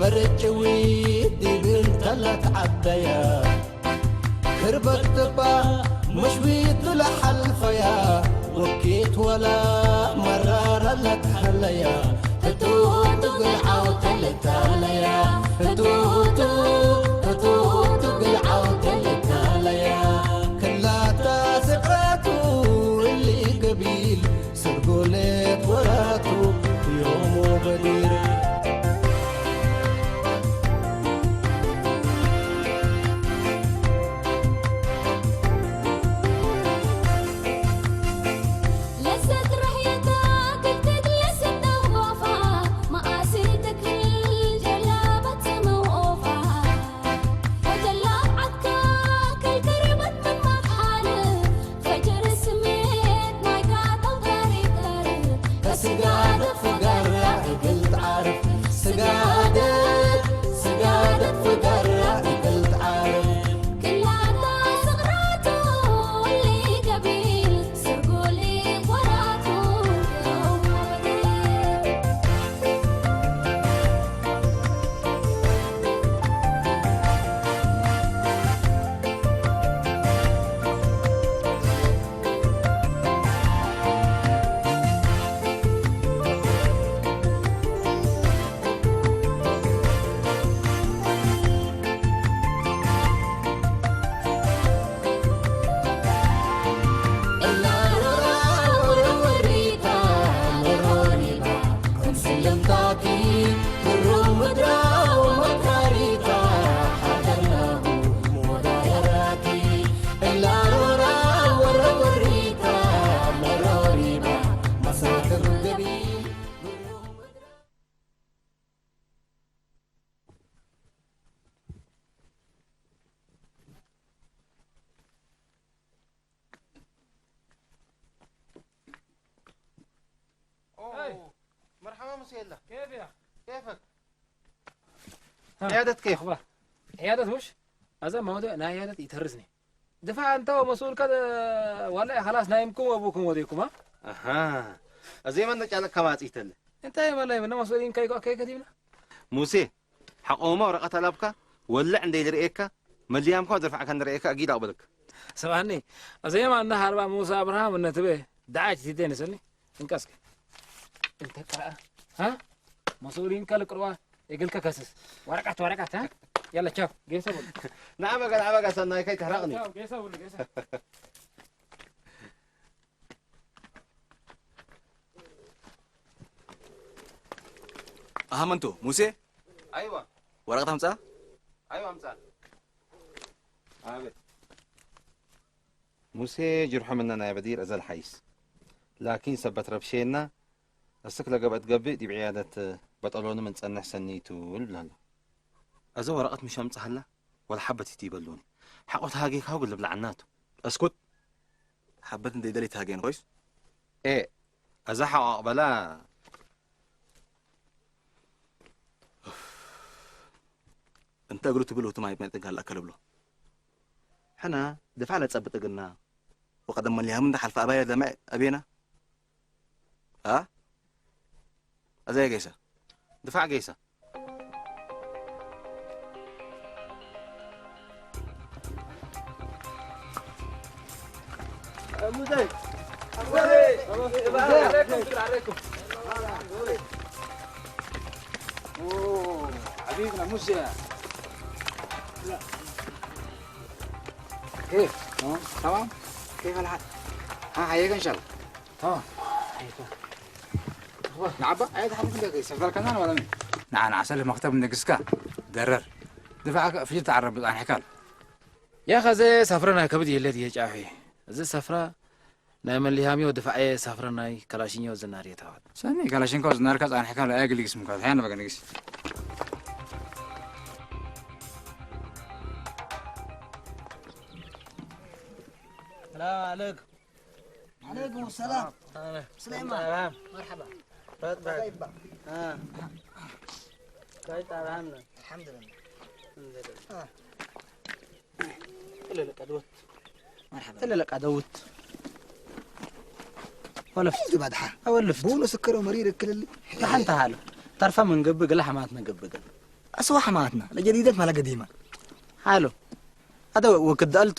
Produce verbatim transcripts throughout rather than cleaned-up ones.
በርጭዊ ዲብ እንተ ለትዐደያ፣ ክርበት እባ መሽዊቱ ለሐልፈያ፣ ወኪት ወላ መራረ ለትሐለያ፣ ህቱቱ ግልዓው ተልታለያ፣ ህቱቱ፣ ህቱቱ ግልዓው ተልታለያ፣ ክላታ ስቅራቱ እሊ ገቢል፣ ስርጎሌት ወራቱ ዮም ወበዲር። ለሰት ረህየታ ክልትት ለሰት ደንጎፋ፣ መኣስል ተክል ጀላበት ሰመው ኦፋ። ወጀላብ ዐድካ ከልከርበት ምን መትሓልፍ፣ ፈጀር ስሜት ማይካ ተውጋሪት ታርፍ። ከስጋደት ፍገራ እግል ተዓርፍ፣ ስጋደት፣ ስጋደት ፍገራ እግል ተዓርፍ። ክላታ ስቅራቱ እሊ ገቢል፣ ስርጉሊ ወራቱ የውመ ወዴ። ኦው፣ አይ። መርሐባ ሙሴ የለ። ኬፍ ያ? ኬፈክ? ሀ። ዕያደት ኬፍ? አኽባር? ዕያደት ሙሽ? አዛ መውዱዕ ናይ ዕያደት ኢተርዝኒ። ድፋዕ እንተ ወመስኡልከ ወለ ኸላስ ናይምኩም ወአቡኩም ወዴኩም፣ አ? አሃ። አዜ መነ ጫለከ ማጽኢተለ። እንተ የመላይ ምነ መስኡሊን ከይኮ ከይከቲብና? ሙሴ፣ ሐቆመ ወረቀት አለብከ፣ ወልዕ እንዴ ልርኤከ፣ መልያምከ ወድርፋዕከ እንዴ ርኤከ፣ አጊድ አቅበልክ። ሰምዐኒ፣ አዜ ማነ ሀርባ ሙሳ አብርሃም እነ ትቤ፣ ደዓች ቲቴ ንሰኒ፣ እንቀስከ። እንተ ቅረአ፣ ሀ? መስኡሊን ከልቅርዋ፣ እግልከ ከስስ። ወረቀት፣ ወረቀት፣ ሀ? የለ፣ ቻው፣ ጌሰ በሉ። ነአ በገ፣ ነአ በገ፣ ሰናይከ ተሕረቅኒ። ቻው፣ ጌሰ በሉ፣ ጌሰ። አህመንቶ፣ ሙሴ፣ አይወ። ወረቀት አምጽአ። አይወ፣ አምጽአ። አቤት። ሙሴ ጅርሖ ምነ ናይ በዲር እዘል ሐይስ። ላኪን ሰበት ረብሼና፣ እስክ ለገብአት ገብእ ዲብ ዕያደት በጠሎኑ ምን ጸንሕ ሰኒ ቱ ልብል ሀለ። አዘ ወረቀት ምሽ አምጽእ ሀላ፣ ወለሐበት ቲ በሉኒ። ሐቆ ተሃጌካሁ እግል ልብለዐና ቱ። እስኩት። ሐበት እንዴ ደሌ ተሃጌን ኮይስ? ኤ፣ አዘ ሐቆ አቅበላ። እንተ እግሉ ትብል ወቱ ማይ መጥግ ሀለ አከለ ብሎ። ሕነ ድፋዕ ለጸብጥ እግልና፣ ወቀደም መልያሙ እንደ ሐልፈ አባይ ለደምዕ አቤና። አ? አዘየ ገይሰ። ድፋዕ ገይሰ። حبيبنا موسى. كيف؟ تمام؟ كيف الحال؟ ها، حياك إن شاء الله. تمام. نعبا؟ أي تحرك لك، سفر كنان ولا مين؟ نعم، عسل مكتب نقصك. درر. دفعك في تعرب عن حكال. يا خزي سفرنا كبدي الذي يجافي. زي سفرة ናይ መሊሃምዮ ድፋዐ ሳፍረ ናይ ከላሽንዮ ዝናር የታወት። ሰኒ ከላሽንኮ ዝናርከ ጻንሕካ ለአግል ግስምካ፣ ሕያነ በገ ንግስ። ሰላም አለይኩም። አለይኩም ሰላም። አለ። ስሌማን። ሰላም። መርሐባ። ፈጥ በል። ጠይባ። አ። ጠይባ አልሐምዱሊላህ። አልሐምዱሊላህ። አልሐምዱሊላህ። አ። እለ ለቀደወት። መርሐባ። እለ ለቀደወት። ወለፍት። ፊልቱ ባድሓ። አወልፍት። ቡኑ ስከረ ወመሪር እክልሊ። ተሐንተ ሀለ። ተርፈ ምን ገብእ እግለ ሐማት ምን ገብእ እግል። አስዋ ሐማትነ፣ ለጀዲደት መለ ገዲመ። ሓሎ። አደ ወክድ አልቱ፣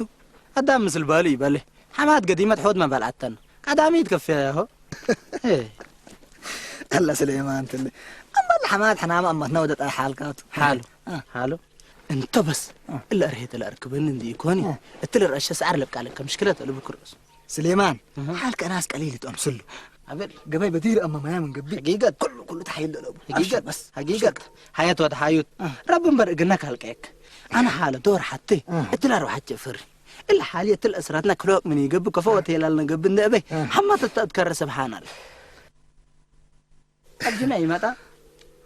አዳም ምስል ባሉ ኢበሌ። ሐማት ገዲመት ሖድ መበልዐተን። ቀዳሚት ከፍያያሆ። እለ ስሌማን ትሊ። አመለ ሐማት ሐናመ አመትነ ወደ ጠይ ሓልካቱ። ሓሎ። አ። ሓሎ። እንተ በስ፣ አ። እለ እርሄተ ለአርክበኒ እንዲ ኢኮኒ፣ አ። እትለ ረአሸ ሰዓር ለብቃለከ ምሽክለት አልቡ ክርአሱ። ስሌማን፣ እህ። ሓልከ ናስ ቀሊል ይጠምስሉ። አቤል። ገባይ በዲር አመ ማያ ምን ገብእ። ሐቂቀት። ኩሉ፣ ኩሉ ተሐይል ለለቡ። ሐቂቀት። አብሽር በስ። ሐቂቀት። ሐያት ወድ ሐዩት። እህ። ረቢ እምበር እግልነ ካልቀየክ። አነ ሓለ ዶር ሐቴ፣ እህ። እትለ አርወሐቼ እፈሪ። እለ ሓልየ እትለ እስራትና ክሎቅ ምን ይገብእ፣ ከፎ ወቴላል ነገብእ እንደ እበይ፣ እህ። ሐመት እተ እትከረ ሰብሓናለ። አብ ጅምዕ ይመጣ።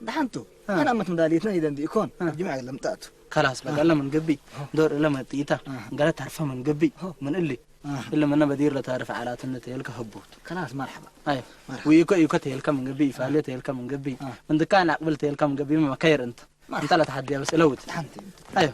ደሐንቱ፣ አ። አነ አመት ምዳልየትነ ኢደን ዲኢኮን፣ አ። አብ ጅምዕ ለምጣቱ። ከላስ በቃ፣ አ። እለ ምን ገብእ፣ አ። ዶር እለ መጥኢታ፣ አ። ገለ ተርፈ ምን ገብእ፣ አ። ምን እሊ፣ አ። እለ ምነ በዲር ለታርፍ ዓላትነ ተየልከ ህቡት። ከላስ መርሐባ። አይ፣ መርሐባ። ወኢኮ ኢኮ ተየልከ ምን ገብእ፣ ኢፋልየ ተየልከ ምን ገብእ፣ አ። ምን ድካን አቅብል ተየልከ ምን ገብእ፣ መመከየር እንተ። መርሐባ። እንተ ለተሐድያ በስ እለውት። ደሐንቲ። አዮ።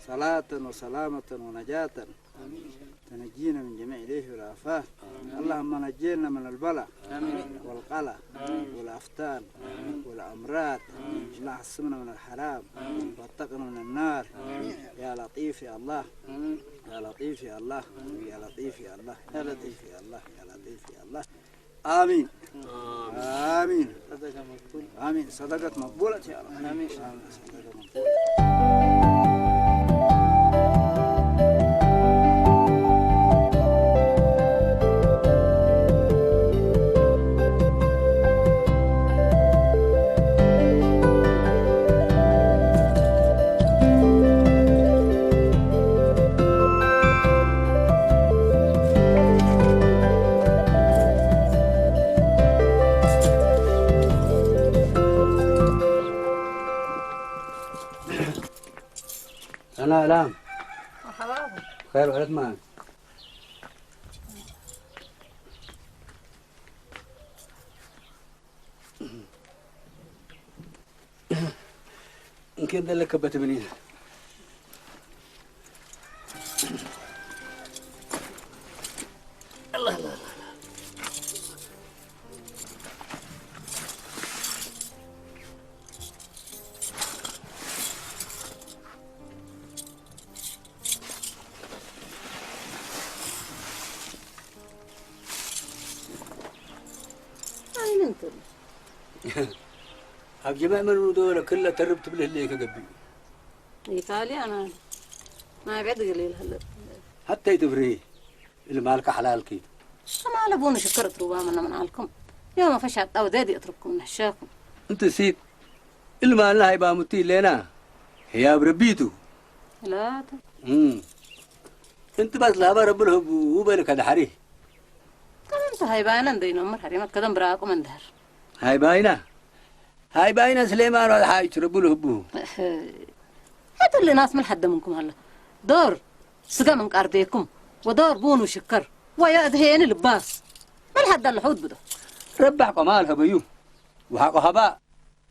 ሰላተን ወሰላመተን ወነጃተን ተነጂነ ምን ጀሚዕ ሌሂ ወለአፋት። አላሁመ ነጄነ ምን አልበላ ወልቀላ ወለአፍታን ወለአምራድ። አላህ ዐስምነ ምን አልሐራም ወአጠቅነ ምን አናር። ያ ለጢፍ ያ አላህ፣ ያ ለጢፍ ያ አላህ፣ ያ ለጢፍ ያ አላህ፣ ያ ለጢፍ ያ አላህ፣ ያ ለጢፍ ያ አላህ። አሚን። አሚን። አሚን። ሰደቀት መቅቡለት ያ ረብ። አሚን። ሰደቀት መቅቡለት። አና እላም። መርሐባ። ኸይር ወዐለት ማን? እንኬን ደለከበት ምን ይላል? አይን እንትን አብ ጀማዕ መኑ ዶለ ክለ ተርብ ትብል ህሌከ ገብእ። ኢታሊ አና ናይ ቤት ገሌ ለህለ ሐተ ኢትፍርሂ። እሊ ማልከ ሐላልኪ። ከማለ ቡን ሽክር እትሩባ ምነ ምን አልኩም። ዮም ፈሻጣ ወዴድ እትርኩም ነሕሸኩም። እንቲ ሲት እሊ ማልነ ሃይባሙቲ ሌና ህያብ ረቢቱ። ላቱ። እም። እንቲ በስ ለሀበ ረቢ ለህቡ በልከ ደሐሪ። ከምንቱ ሃይባነ እንደ ይነምር ሐሪመት ከደም ብራቁም እንደህር። ሃይባይና። ሃይ ባይነ ስሌማን ወድ ሓይች ረቡ ልህቡ። እህ፣ ሐት እሊ ናስ ምን ሐደ ምንኩም ሀለ? ዶር ስገ ምን ቃርቤኩም ወዶር ቡን ወሽከር ወየአድሄኒ ልባስ ምን ሐደ ለሑድ ብዶ። ረባሕ ቆማል ሀበዩ፣ ወሐቆ ሀባ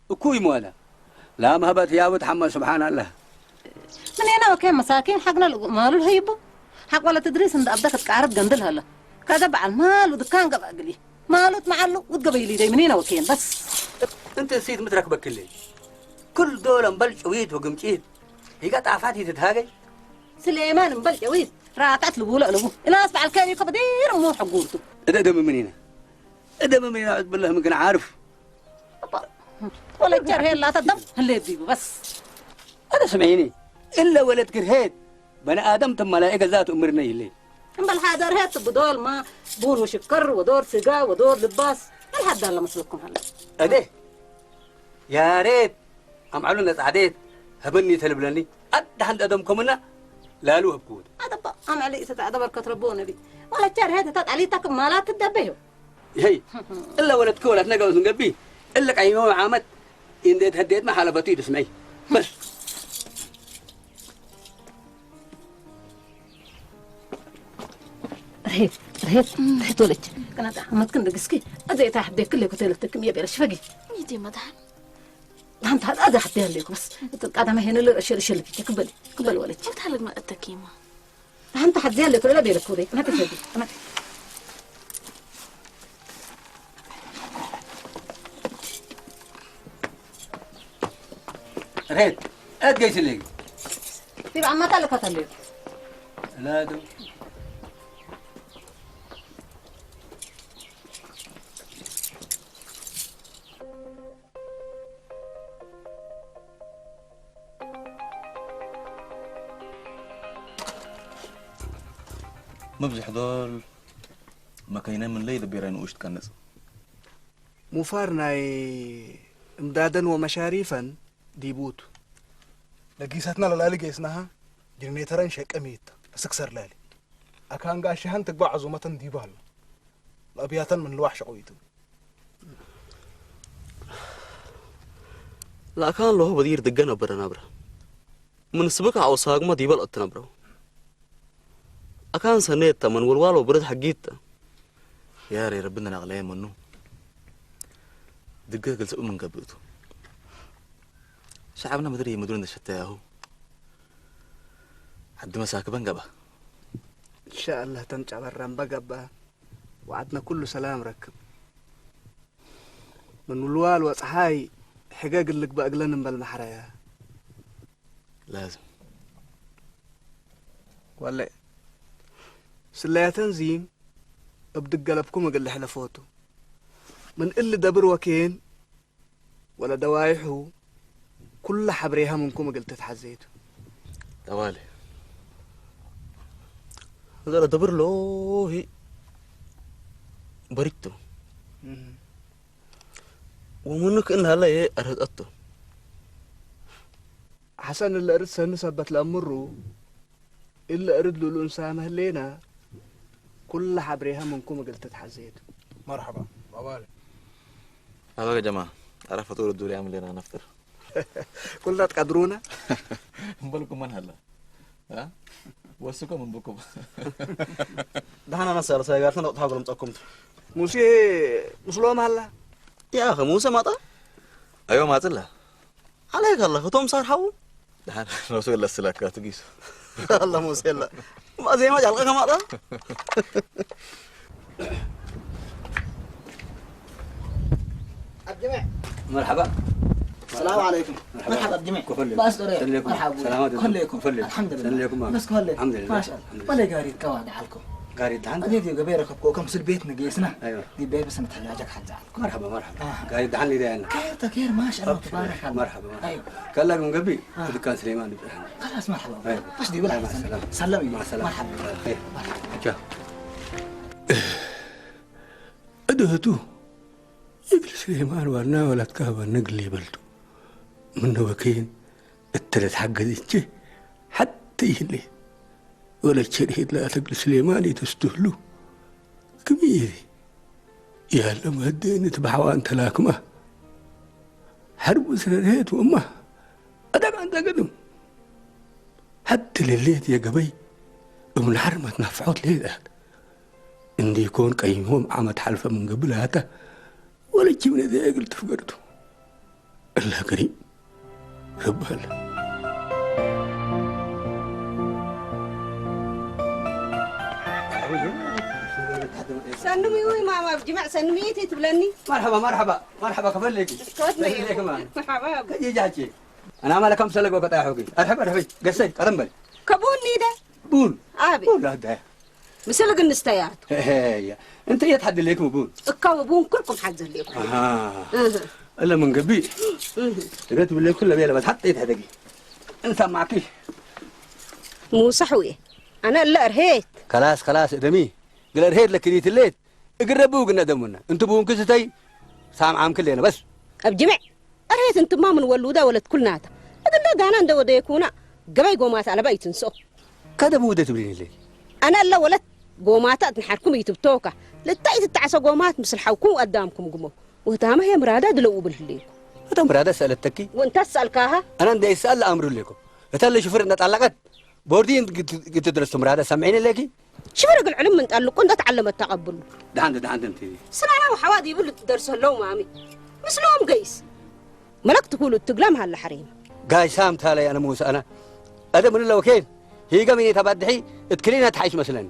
እኩይ ሞለ። ላም ሀበት ያቡ ተሐመ፣ ስብሓን አላህ። ምኔነ ወኬን መሳኪን ሐቅነ ልእጉእ ማሉ ለሀይቡ፣ ሐቅ ወለት እድሪስ እንደ አብደ ክትቃርብ ገንድል ሀለ። ከዘ በዐል ማሉ ድካን ገብአ እግል፣ ማሉት መዓሉ ውድ ገበይ ሊደይ ምኔነ ወኬን በስ። እንቲ እሲት ምትረክበክሌ። ክል ዶል እምበል ጭዊት ወግምጪት፣ ሂገ ጣፋት ኢትትሃገይ። ስሌማን እምበል ጨዊት ራተዐት ልቡለ እለቡ። እናስ በዐል ከሊኮ በዲር እሙር ሕጉርቱ። እደ ደም ምኒነ? እደ ምኒነ? አዑዝ ብላህ ምን ክን ዓርፍ። አባ፣ ወለት ጀርሄ ላተ ደም ህሌት ዲቡ በስ። አደ ስምዒኒ፣ እለ ወለት ግርሄት በኒ አደም ተም መላኢከ ዛቱ እምርነ ይሌ። እምበል ሐደር ሄት ብዶል ማ ቡን ወሽከር ወዶር ስጋ ወዶር ልባስ አልሐዳለ መስለኩም ሀለ። እዴ ያሬት አምዐሉ ነጻዴት ሀበኒ ተልብለኒ አዳሐን አደም ከምና ላሉ ሀብኩት። አደባ አምዐሊ እተ ተዐደ በርከት ረቦ ነቢ ወለቻር ሄት እተ ጣሊታ ክም ማላት ትደበዮ። ይሄ እለ ወለትከ ወለት ነገ እንገቢ እለ ቀይሞ ዓመት እንዴት ሀዴትመ ሐለፈቱ ይትስመይ በስ። ርሄት፣ ርሄት፣ ርሄት ወለች። ቅናታ አመትክን ድግስኪ፣ አዜ እታ ሐዴክሌ ኩቴ ለትክም የቤረሽ ፈጊ። ይቴ መድሃን። ዳንታ አዜ ሐዴ ያሌኩ በስ። ቃዳመ ሄነ ለረሸ፣ ረሸ ለፊት ክበል፣ ክበል ወለች። ወታለግ መቀተኪማ። ዳንታ ሐዴ ያሌኩ ለቤለኩ ሬ። ቅናታ ፈጊ፣ ቅናታ። ሬት፣ እት ገይስልኝ። ዲብ አማታ ልከተልዩ። ላዱ። መብዝሕ ዶል መከይነ ምን ለይደቢረ ንኡሽ ትቀንጽ። ሙፋር ናይ እምዳደን ወመሻሪፈን ዲቡ ቱ። ለጊሰትና ለላሊ ጌስናሃ፣ ጅንኔተረን ሸቄ ሚት እስክሰር ላሊ። አካን ጋሻህን ትግባእ ዐዙመተን ዲቡ ሀሎ። ለአብያተን ምን ልዋሕ ሸቁይቱ። ለአካን ለሆ በዲር ድገ ነብረ ነብረ። ምን ስብክ አውሳግመ ዲበ ለአትነብረው። አካን ሰኔት ተ፣ ምን ወልዋል ወብርድ ሐጊት ተ። ያሬ ረቢ እንዴ ነቅለየ ምኑ፣ ድገ እግል ስእብ ምን ገብእ ቱ። ሸዐብነ ምድር ይምድሩ እንዴ ሸተያሁ፣ ዐዲ መሳክበን ገብአ። እንሻአላህ ተምጫ በራምበ ገብአ። ወዐድነ ኩሉ ሰላም ረክብ። ምን ውልዋል ወጸሓይ ሕገ እግል ልግበእ እግለን እምበል መሕረያ። ላዝም። ወለ፣ ስለያተን ዚም እብ ድገለብኩም እግል ልሕለፎቱ። ምን እሊ ደብር ወኬን ወለደዋይሑ ኩለ ሐብሬሀ ምንኩም እግል ትትሐዜ ቱ። ጠዋሊ። እዘ ለደብር ሎሂ በሪት ቱ። እህ። ወምኑ ክእን ሀለ የአርህጠት ቱ። ሐሰን እለ እርድ ሰኒ ሰበት ለአምሩ፣ እለ እርድ ሉሉ እንሳመ ህሌነ፣ ኩለ ሐብሬሀ ምንኩም እግል ትትሐዜ ቱ። መርሐባ፣ አባለ። አባለ ጀማ፣ አረ ፈጡር እዱል ያምሌና ነፍጥር። ኩልነ ትቀድሩነ። እምበልኩም መን ሀለ? አ? ወስኮ ምን ብኩም? ደሐና መሰለ ሰጋርተን ወጥታ ጎለምጸኩም ቱ። ሙሴ ምስሎም ሀላ? ያ አኸ ሙሴ ማጣ? አይወ ማጽላ። አለይከ አላህ፣ ህቶም ሳር ሐው? ደሐን፣ ኖሱ ለስላካ ትጊሱ። አላህ ሙሴ ላ። ማዜማ ጃልቀ ከማጣ? መርሐባ። ሰላም ዐለይኩም። መርሐባ። መርሐባ አብጅሜ። ኮፈሌ። ባስ ጦሬ። ሰሌኩም። መርሐባ። ሰላማት። ኮሌኩም። ኮሌ። አልሐምዱሊላህ። ሰሌኩም። በስ ኮሌ። አልሐምዱሊላህ። ማሻአላህ። አልሐምዱሊላህ። ወለ ጋሪት ቀዋደ ዐልኩም። ጋሪት ደሐን? አዜ ዲብ ገበይ ረከብኮ፣ ከምስል ቤት ንጌስና። አይዋ። ዲብ ቤት በሰነት ሐጃጀክ ሐንዛ ዐልኩም። መርሐባ፣ መርሐባ። አሃ። ጋሪት ደሐን ሊዳ ያና። ከይር ተከይር፣ ማሻአላህ፣ አብሽር። ተባረካላህ። መርሐባ፣ መርሐባ። አይዋ። ከላግም ገቢ፣ አሃ። ድካን ስሌማን ንብረሃን። ከላስ መርሐባ። አይዋ። በስ ዲብ አይ፣ ላሐሰን። ማሰላም። ሰለም። ማሰላም። መርሐባ። አይ። መርሐባ። ቻው። እድህቱ እግል ስሌማን ዋና ወላትካ ባነ እግል ሊበልቱ። ምነ ወኬን እተ ለትሐገዝ እቼ ሐቴ ይህሌ። ወለቼ ድሄት ለአተ እግል ስሌማን ኢትስትህሉ። ክም ኢዚ ያለ መህዴን እት በሐዋን ተላክማ። ሐርብ እስረርሄት ወማ አዳም አንተ ገድም። ሐቴ ለሌት የገበይ እብ ነሐር መትናፍሖት ሌት አት። እንዲኮን ቀይሞም ዓመት ሐልፈ ምን ገብእ ላተ፣ ወለቺ ምን እዜ እግል ትፍገርቱ። እለ ከሪም ህባል። ሰንሚ ወይ ማማ፣ ብጅመዕ ሰንሚ እቲ ትብለኒ። መርሐባ፣ መርሐባ፣ መርሐባ፣ ከፈለኪ። እስከወት ነው። ከፈለኪ ማማ። መርሐባ። ከጂጃቼ። አና ማለ ከም ሰለጎ ከጣ ያሑጊ። አርሐብ፣ አርሐብ፣ ገሰይ፣ ቀደም በል። ከቡኒ ደ? ቡን። አቤ። ቡን ላዳ። ምስል ግን እስተያቱ። ሄያ። እንተ የት ሐድሌኩም ቡን? እካ ወቡን ኩልኩም ሐዘሌኩም። አሃ። እህ። እለ ምን ገቢ? እህ። እገት ብሌኩም ለቤለ በስ ሐጥ የት ሐደጊ? እንሰማኪ። ሙሳ ሕውዬ፣ አነ እለ እርሄት። ከላስ፣ ከላስ፣ እደሚ። ግለ እርሄት ለክዲት ሌት። እግል ረቢ ውግነ ደሙነ። እንቱ ቡንኪ ስተይ ሳምዓምኪ ሌነ በስ። አብ ጅሜዕ። እርሄት እንትማ ምን ወሉደ ወለት ኩልናተ። እግለ ጋና እንደ ወደየኩና ገበይ ጎማት አለበ ኢትንስኦ። ከደም ውደ ትብሊን ህሌ? አነ እለ ወለት ጎማተ እት ነሐርኩም ኢትብቶካ። ልታ ኢትተዐሰ ጎማት ምስል ሐውኩም ወአዳምኩም ግሞ። ወህታመ ህዬ ምራደ ድለው እብል ህሌኩ። እተ ምራደ ሰአለተኪ? ወእንተ ሰአልካሃ? አነ እንደ ኢሰአል ለአምሩ ህሌኮ። እተ ለሽፍር እንደ ጣለቀት ቦርዲ ግትድረስቱ ምራደ ሰምዒኒ ህሌኪ? ሽፍር እግል ዕልም ምን ጠልቁ እንደ ተዐለመት ተቀብሉ። ደሐንት፣ ደሐንት እንቲ። ስራና ወሐዋ ዲቡ ልትደርሰ ህለው ማሚ። ምስሎም ገይስ። መለክት ኩሉ እትግለም ሀለ ሐሬም። ጋይ ሳም ታለይ አነ ሙሰ አነ። አደ ምን ለወኬን ሂገ ሚኔ ተባድሒ እት ክሊነ ተሓይሽ መስለኒ።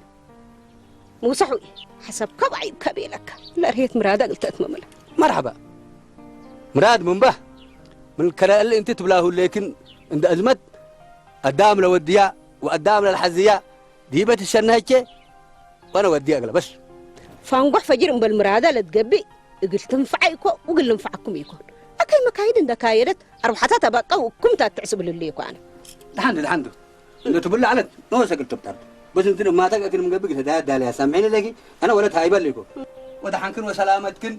ሙሰ ሑይ፣ ሐሰብከ ወዐይብከ ቤለከ። ለርሄት ምራደ እግል ተእትመመለ። መርሐባ። ምራድ ምን በህ? ምን ከረ እሊ እንቲ ትብላሁ ሌክን እንደ አዝመት አዳም ለወድያ ወአዳም ለልሐዝያ ዲበ ትሸነሀቼ ወነ ወድየ እግለ በስ። ፋንጎሕ ፈጅር እምበል ምራደ ለትገብእ እግል ትንፈዐ ኢኮ፣ እግል ልንፈዐኩም ኢኮን። አከይ መካይድ እንደ ካየደት አርወሐተ ተበቀ ወእኩም ታት ትሕስብ ልሌኮ አነ። ደሐንቱ፣ ደሐንቱ። እንደ ትብል ዐለት ኖሰ እግል ትብጠር። በስ እንትን እማተክ እግል ምንገብእ እግል ህዳያት ዳልያ ሳምዒኒ ለኪ፣ አነ ወለት ሃይበል ኢኮ። ወደሐንክን ወሰላመትክን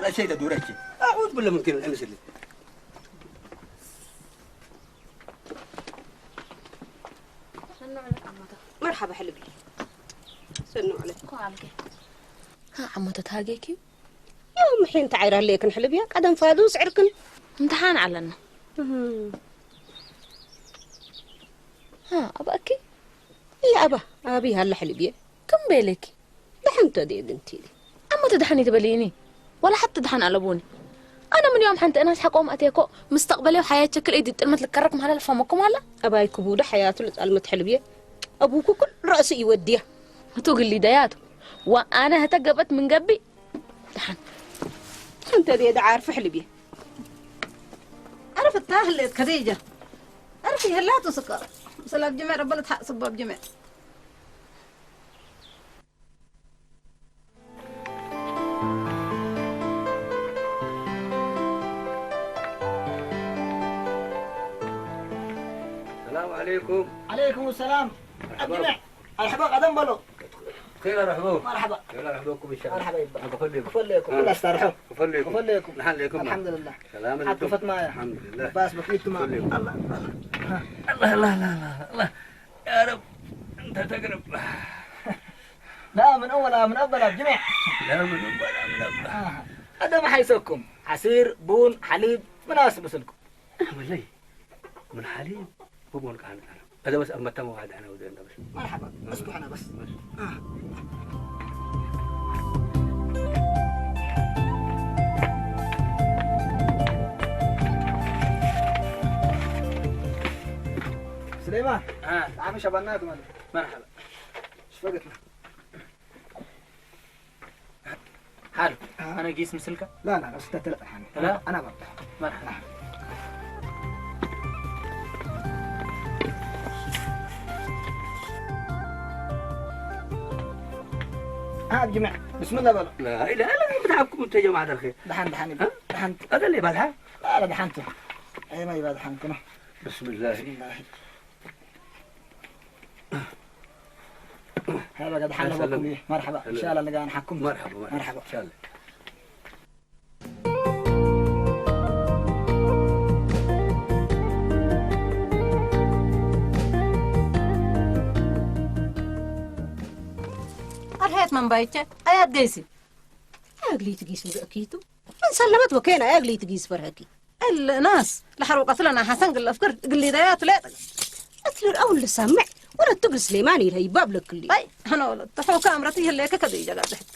ረሸይ ለዱረቼ። አዑዝ ብለ ምንክን እንስል። መርሐባ ሕልብዬ። ሰኑ ዐለት። እኮ አልገ። ሀ፣ ዐመተ ታጌኪ? ዮም ሒን ተዓይር ሀሌክን ሕልብዬ፣ ቀደም ፋዱ ስዕርክን። እምትሓን ዐለና። እህ። ሀ፣ አባኪ? ይአባ፣ አቢ ሀለ ሕልብዬ። ክም ቤለኪ? ደሐን ተ ዴግ እንቲ። አመ ቱ ደሐን ኢትበሊኒ፣ ወላ ሐቲ ደሐን አለቡኒ። አነ ምን ዮም ሐንቲ እናስ ሐቆም አቴኮ፣ ምስተቅበሌ ወሐያት ሸክል እት ጥልመት ልከረክ መሀለ ልፋመኩም አለ። አባይ ክቡደ ሐያቱ ልጻልመት ሕልብዬ፣ አቡኩ ኩል ረእሱ ኢወድያ። ህቱ ግሊ ደያቱ፣ ወአነ ህተ ገብአት ምን ገብእ ደሐን። ደሐን ተ ዴድ ዓርፍ ሕልብዬ። ዓርፍ እታ ህሌት ከዲጀ። ዓርፍ ይህላቱ ስከ። ምስል አብ ጅሜዕ ረበ ልትሐቅስቦ አብ ጅሜዕ። ሰላም ዐለይኩም። ዐለይኩም ሰላም። መርሐባ። አጅመዕ። መርሐባ፣ ቀደም በሎ። ኸይር አርሐቡ። መርሐባ። ኸይር አርሐቡኩም ኢንሻአላህ። መርሐባ ይባ። ከፈሌኩም። ከፈሌኩም። አ። ክል አስታርሑ። ከፈሌኩም። ከፈሌኩም። ደሐን ሌኩም። አልሐምዱሊላህ። ሰላም ዐፍየት ማ። አልሐምዱሊላህ። ባስ በኪቱማ። ከፈሌኩም። አላህ፣ አላህ። አላህ፣ አላህ፣ አላህ፣ አላህ። ያ ረብ፣ እንተ ተቅረብ። ላ ምን አወል፣ ምን አበላ፣ ጅሜዕ። ላ ምን አበላ፣ ምን አበላ። አሃ። አደም ሐይሰኩም፣ ዐሲር፣ ቡን፣ ሐሊብ፣ ምን አስብስልኩም? ወለይ፣ ምን ሐሊብ ወቡን ቃንጣ ነው። አደም በስ አመታ መዋዕድ አነ ወደ እንደ በስ። መርሐባ፣ እስኩ ሐና በስ። በስ። አሃ። ስሌማን፣ አ። ጣዕም ሸባና ትማል። መርሐባ። ሽፈገት ነው። ሀሎ፣ አ። አነ ጊስ ምስልከ? ላ፣ ላ፣ ላ፣ ስተተለ ሐኒ። ላ? አና ባባ። መርሐባ። አ፣ ጅመዕ፣ ብስምላህ በሎ። ላ ኢላሀ ኢለላህ፣ ብትዓብኩም እንተ ጀማዓት አልኸይር። ደሓን፣ ደሓን፣ አ? ደሓን። አደለ ባልሓ? ላ፣ ላ፣ ደሓን ቱ። አይ፣ ማይ ባል ደሓን ቱ ነው። ብስምላህ። ብስምላህ። ሀበ ገድ ሐለ ሰላም። በኩም። መርሐባ። ሰላም። ኢንሻአላህ ለጋ ነሐኩም። መርሐባ፣ መርሐባ። መርሐባ። ኢንሻአላህ። አርሀየት መንባይቼ አያት ገይሲ። አግሊት ጊስ ወደ አኪቱ። ምን ሰለመት ወኬን አያ እግል ኢትጊስ ፈርሀኪ። እሊ እናስ ለሐርወቀት ለና ሐሰን እግል አፍክር እግል ሊደያቱ ሌጠ። እትሊ አው ልሳምዕ ወለቱ እግል ስሌማን ኢልሀይባብ ለክሊ። አይ፣ አነ ወለቱ ሑከ አምረት ይህሌከ ከደይ ጀጋድሕት።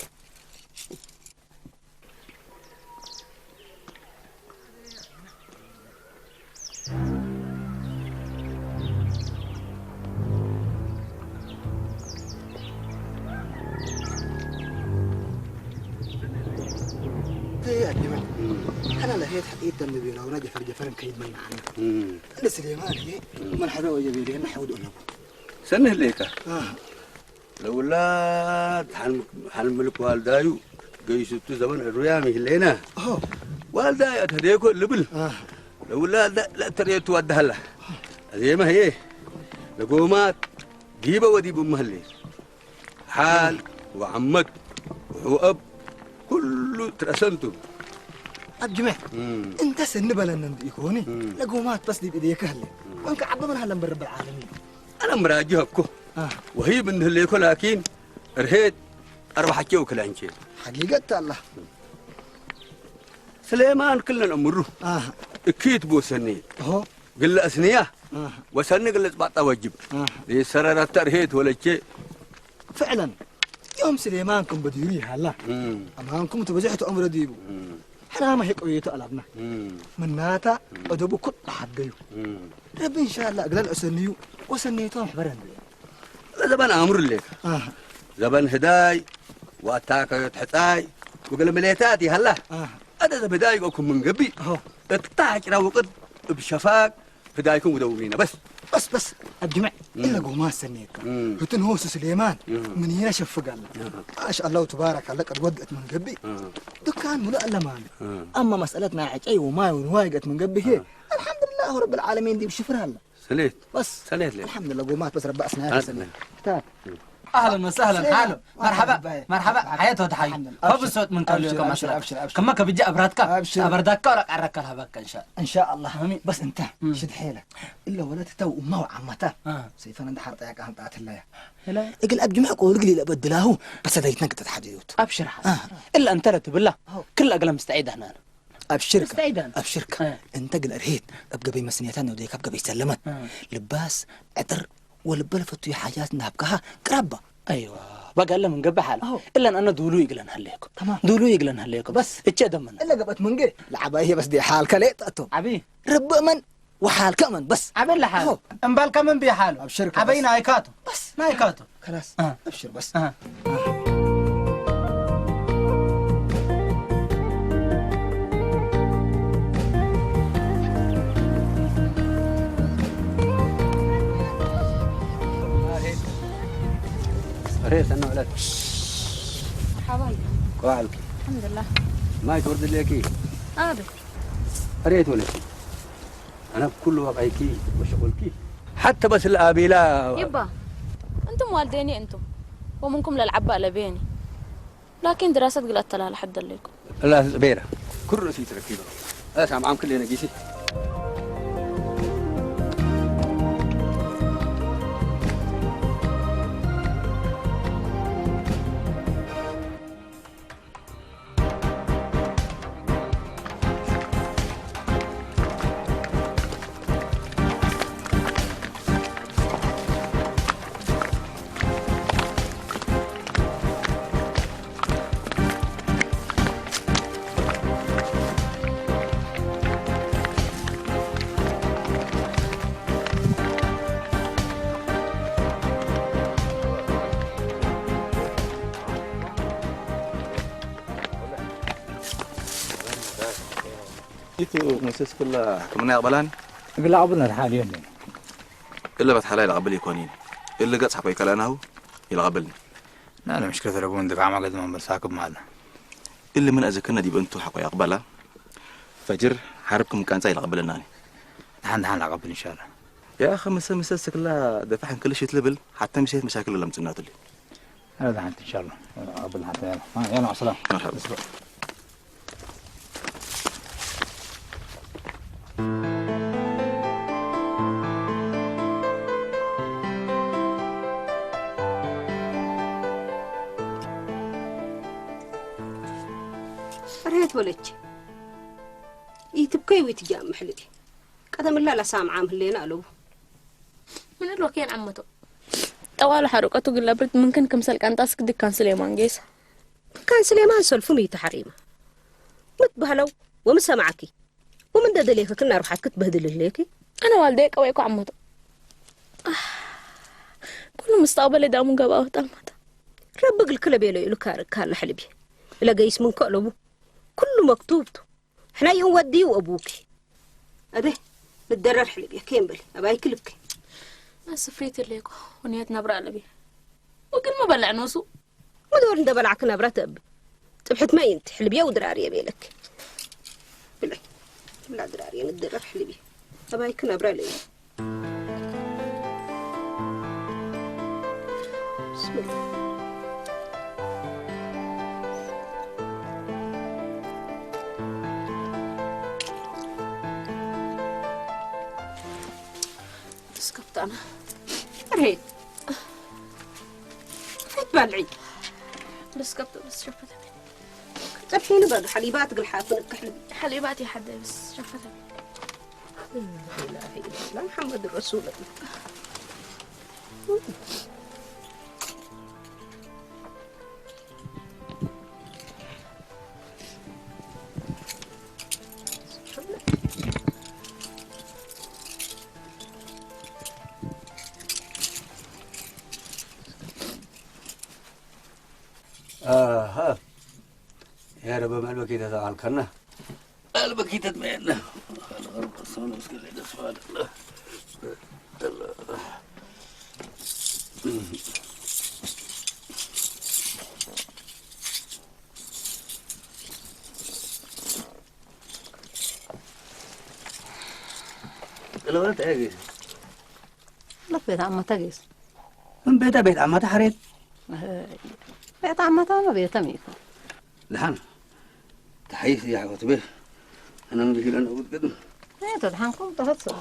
አጅመል፣ እም። ሐና ለሄት ሐቂቀተን ቤላውና ጀፈር ጀፈር እንከይድ መናዐና። እም። እንደ ስሌማን ህዬ እም። መርሐበ ወጀቤልየና ሐውድ ኦለቡ። ሰኒ ህሌከ? አህ። ለውላድ ሐን-፣ ሐን ምልክ ዋልዳዩ ገይሱቱ ዘበን ዕሩያም ይህሌነ። አዎ። ዋልዳይ አትህዴኮ ልብል። አህ። ለውላድ ለ-፣ ለእተርየቱ ወደሀላ። አዜመ ህዬ ለጎማት ዲበ ወዲቡ እመ ህሌት። ሐል ወዐመት ወሕወአብ ኩሉ ትረሰንቱ። አብ ጅሜዕ፣ እም። እንተ ሰኒ በለነ እንዱ ኢኮኒ፣ እም። ለጎማት በስ ዲብ እዴከ ህለ። እም። ወእንከ ዐበ ምን ሀለ እምበል ረብል ዓለሚን። አነ ምራጅህ እኮ። አህ። ወህይ ምን ህሌኮ ላኪን፣ እርሄት አርበሐቼ ወክላንቼ። ሐቂቀት አላህ። ስሌማን ክልነ ነአምሩ። አህ። እኪት ቦሰኔ። ኦሆ። ግለ እስንያ አህ። ወሰኒ ግለ ጽባጣ ወጅብ። አህ። ሰረረተ ርሄት ወለቼ። ፍዕለን፣ ዮም ስሌማን ክም በዲሩ ይሃላ። እም። አማንኩም ትበጀሕቱ አምረ ዲቡ። እም። ሕናመ ህይ ቀውየቱ አላብና። እም። ምናታ እም። አደቡ ኩል ሐገዩ። እም። ረቢ እንሻላ እግለን አሰንዩ ወሰኔቶም ሕበረን። ለዘበን አምሩ ሌከ። አህ። ዘበን ህዳይ ወአታከዮት ሕጻይ ወገለ ምሌታት ይሃላ። አህ። አደ ዘበ ህዳይ ወኩም ምን ገብእ። አሆ። እታ ሐጭራ ወቅት እብ ሸፋግ ህዳይኩም ውደውሪነ በስ። በስ፣ በስ፣ አጅመዕ፣ እም። እለ ጎማት ሰኔከ። እም። ህቱ ንሆሱ ስሌማን፣ እም። ምኒነ ሸፍግ አለ። እም። ማሻአላሁ ትባረክ አለ፣ ቀድ ወድአት ምን ገብእ። እም። ዱካን ሙሉ አለ ማለ። እም። አማ መስአለት ናይ ዐጨይ ወማይ ወንዋይ ገአት ምን ገብእ ህዬ፣ እም። አልሐምዱሊላህ ረብል ዓለሚን ዲብ ሽፍር አለ። ሰኔት። በስ። ሰኔት ሌ። አልሐምዱሊላህ ጎማት በስ ረባ አስናያት አድ-፣ ሰኔት። ታ። አህለን ወሰህለን፣ ሰላም። ሐሎ። መርሐባ፣ መርሐባ፣ መርሐባ። ሐየት ወተሐዩ። አብሽር፣ ፈብሶት ምን ቀብሉ አብሽር፣ የከ አብሽር፣ መስረት። አብሽር፣ አብሽር። ከመ ከብጃ እብራትካ፣ አብሽር። አበርዳካ ወለቃረካ ለሀበካ እንሻ። እንሻአላህ። አሚን። በስ እንተ፣ እም። ሽድ ሐይለ። እለ ወለት ተው እማ ወዓመታ። አ። ሰይፈን እንደ ሐርጠ ያቃ ህንጣት ለያ። እግል አብ ጅምዕ ቆል እግል ኢለበድላሁ፣ በሰዳይትነ ግጠት ሐዲዮቱ። አብሽር ሐሰን። አ። እለ እንተ ለትብላ፣ አዎ። ክል እግለ ምስተዒድ አህናነ። አብሽርከ፣ እስተዒዳን። አብሽርከ። እ። እንተ እግል እርሄት፣ እብ ገበይ መስንየታን ወዴከ እብ ገበይ ሰለመት። እ። ልባስ፣ ዕጥር ወልበ ለፈቱ ሓጃት እንደ ሀብካሃ ቅራባ። አይዋ፣ በጋለ ምን ገብእ ሓለ። አዎ። እለን አነ ዱሉ ይግለን ሀሌኩ። ተማም። ዱሉ ይግለን ሀሌኩ። በስ። እቼ ደመና። እለ ገብአት ምንጌ ለዐባይ ህዬ በስ ዴ ሓልከ ሌጠ እቶም። ዐቢ። ርብእ መን ወሓልከ መን በስ። ዐቢ ለሓል። አዎ። እምበልከ ምን ብዬ ሓሉ? አብሽርከ ዐበይ በስ። ናይካቱ። በስ። ናይካቱ። ከላስ፣ አ። አብሽር በስ። አ። አሬ ሰና ወለት። መርሐባ። ከዋልኪ። አልሐምዱሊላህ። ማይ ትወርድ ሌኪ? አብ። አሬ ትወለኪ? አነ ኩሉ ወቀይኪ ወሸቁልኪ ሐተ በስ ለአቤላ። ይባ፣ እንቱም ዋልዴኒ እንቱም፣ ወምንኩም ለልዓባ ለቤኒ። ላኪን ድራሰት ግል አተላለ ሐደሌኩም። ላስ ቤረ፣ ኩሉ ርእሲ ትረኪበ። አሳም ዓም ክሌነ ጊሲ። ኢቱ ሙሴስ ክላ ሕክምና ይቅበላን? እግል አቅብልና ተሓልዮ እንዴ? እለ በትሓላይ ለቀብል ኢኮኒን። እሊ ገጽ ሐቆ ኢከለአናሁ ኢለቀብልኒ። ናለ ምሽክለት ለቡ እንዲ ፋዕማ ገጽ መንበር ሳክብ ማለ። እሊ ምን አዘክርነ ዲብ እንቱ ሐቆ ይቅበላ። ፈጅር ሐርብ ክም ቃንጻ ኢለቀብለናኒ። ደሓን ደሓን ለአቀብል እንሻላ። ያኸ ምሰ ምሰ ስክላ ደፋዕ እንክልሽት ልብል ሐተ ምሴት መሻክል ለምጽናትሊ። አረ ደሓን እንሻላ። አብል ሐተ ያላ። አ፣ ያላ ሰላም። መርሐባ። ርሄት ወለች ኢትብከይ ወኢትጃምሕ ልዲ። ቀደም እላ ለሳምዓም ህሌነ አለቡ። ምን እሎ ኬን ዐመቶ። ጠዋሉ ሐሩቀቱ ግለ ብርድ ምንክን ክምሰል ቀንጣስክ ድካን ስሌማን ጌሰ። ድካን ስሌማን ሰልፉ ሚ ተሐሪመ። ምን ትበህለው ወምን ሰምዐኪ? ወምን ደደሌከ ክና ሩሓትክ ትበህድል ህሌኪ? አነ ዋልደየ ቀወይኮ ዐመቶ። አህ፣ ኩሉ ሙስተቅበለይ ዳሙ ገብአ ወጣመተ። ረቢ እግልክ ለቤለዩ እሉ ካርቅ ካለ ሕልቢ። እለ ገይስ ምንኮ ለቡ። ኩሉ መክቱብ ቱ። ሕነ ይእንወድዩ አቡኪ። አቤ፣ ንደረር ሕልብየ፣ ኬን በሊ፣ አባይኪ ልብኪ። ስፍሪት እሌኮ፣ ወንየት ነብረ አለብየ። ወግል መበለዕ ኖሱ። ምዶር እንደ በላዕክ ነብረ ተእብ። ጽብሕት መይ እንቲ፣ ሕልብየ ወድራርየ ቤለክ። ብለይ፣ ብላ ድራርየ ንደረር ሕልብየ። አባይክ ነብረ ለየ። ብስምላህ። እስከብታና። ርሄት። ፊት ባልዒ። በስ ከብቶ በስ ሸፈተ። ጸብሒኒ በሉ፣ ሐሊባት እግል ሓፍን እከ ሕልብ። ሐሊባት ይሐደ በስ ሸፈተ። ላኢላሀ ኢለላህ መሐመድ ረሱሉላህ። አሀ። ያ ረበ፣ መልበኪ ተተአልከና። አልበኪተት መየነ። ለወለት አያጌ። ለፍ ቤት አመተ ጌስ። ምን ቤተ ቤት አመተ ሐሬት? ቤት አመተ ነው ቤተ ሚኩ። ለሐን ተሐይስ ያወት ቤት። አነ ምን ብሂል አነ ውድ ቅድም። ቤት ለሐንኩም ተፈት ሰው።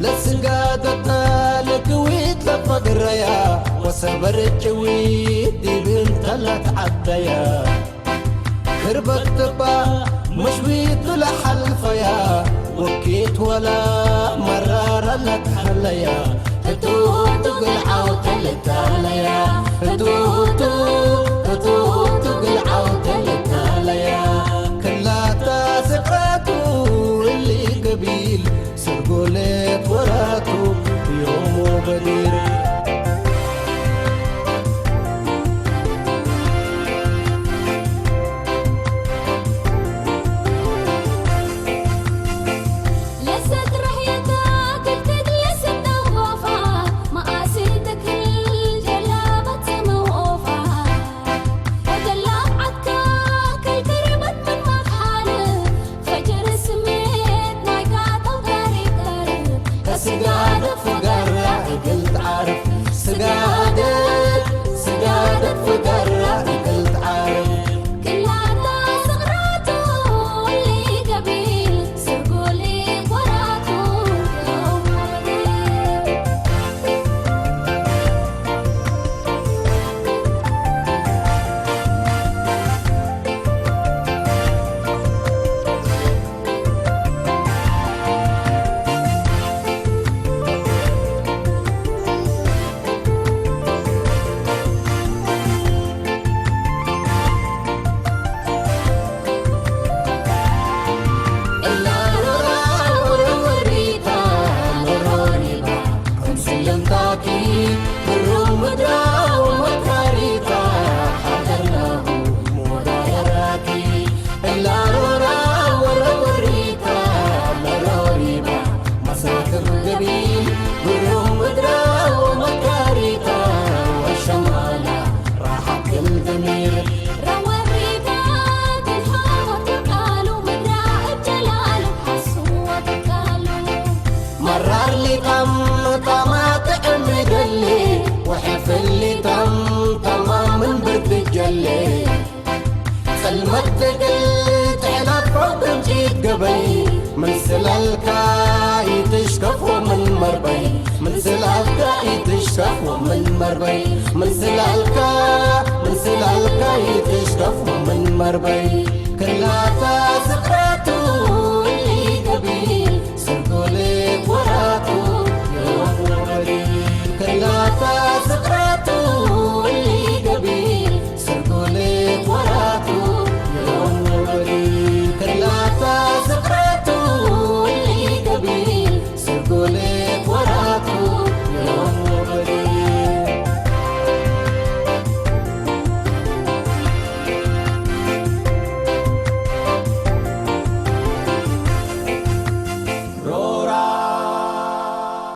ለስጋደተ ለክዊት ለፈግረያ ወሰበር ጭዊት ዲብ እንተ ለትዐደያ። ክርበት እባ ምሽዊቱ ለሐልፈያ፣ ወኪት ወለ መራረ ለትሐለያ፣ ህቱ ህቱ ግልዓውተ ልታለያ፣ ህቱ ህቱ፣ ህቱ ህቱ ግልዓውተ ልታለያ። ክላታ ስቅራቱ እሊ ገቢል፣ ስርጎሌት ወራቱ ዮም ወበዲር። ፈትግል ትሕለፎ ክምጂት ገበይ፣ ምን ስላልካ ኢትሽከፎ ምን መርበይ፣ ምን ስላልካ ኢትሽከፎ ምን መርበይ፣ ምን ስላልካ፣ ምን ስላልካ ኢትሽከፎ ምን መርበይ። ክላታ ስቅራት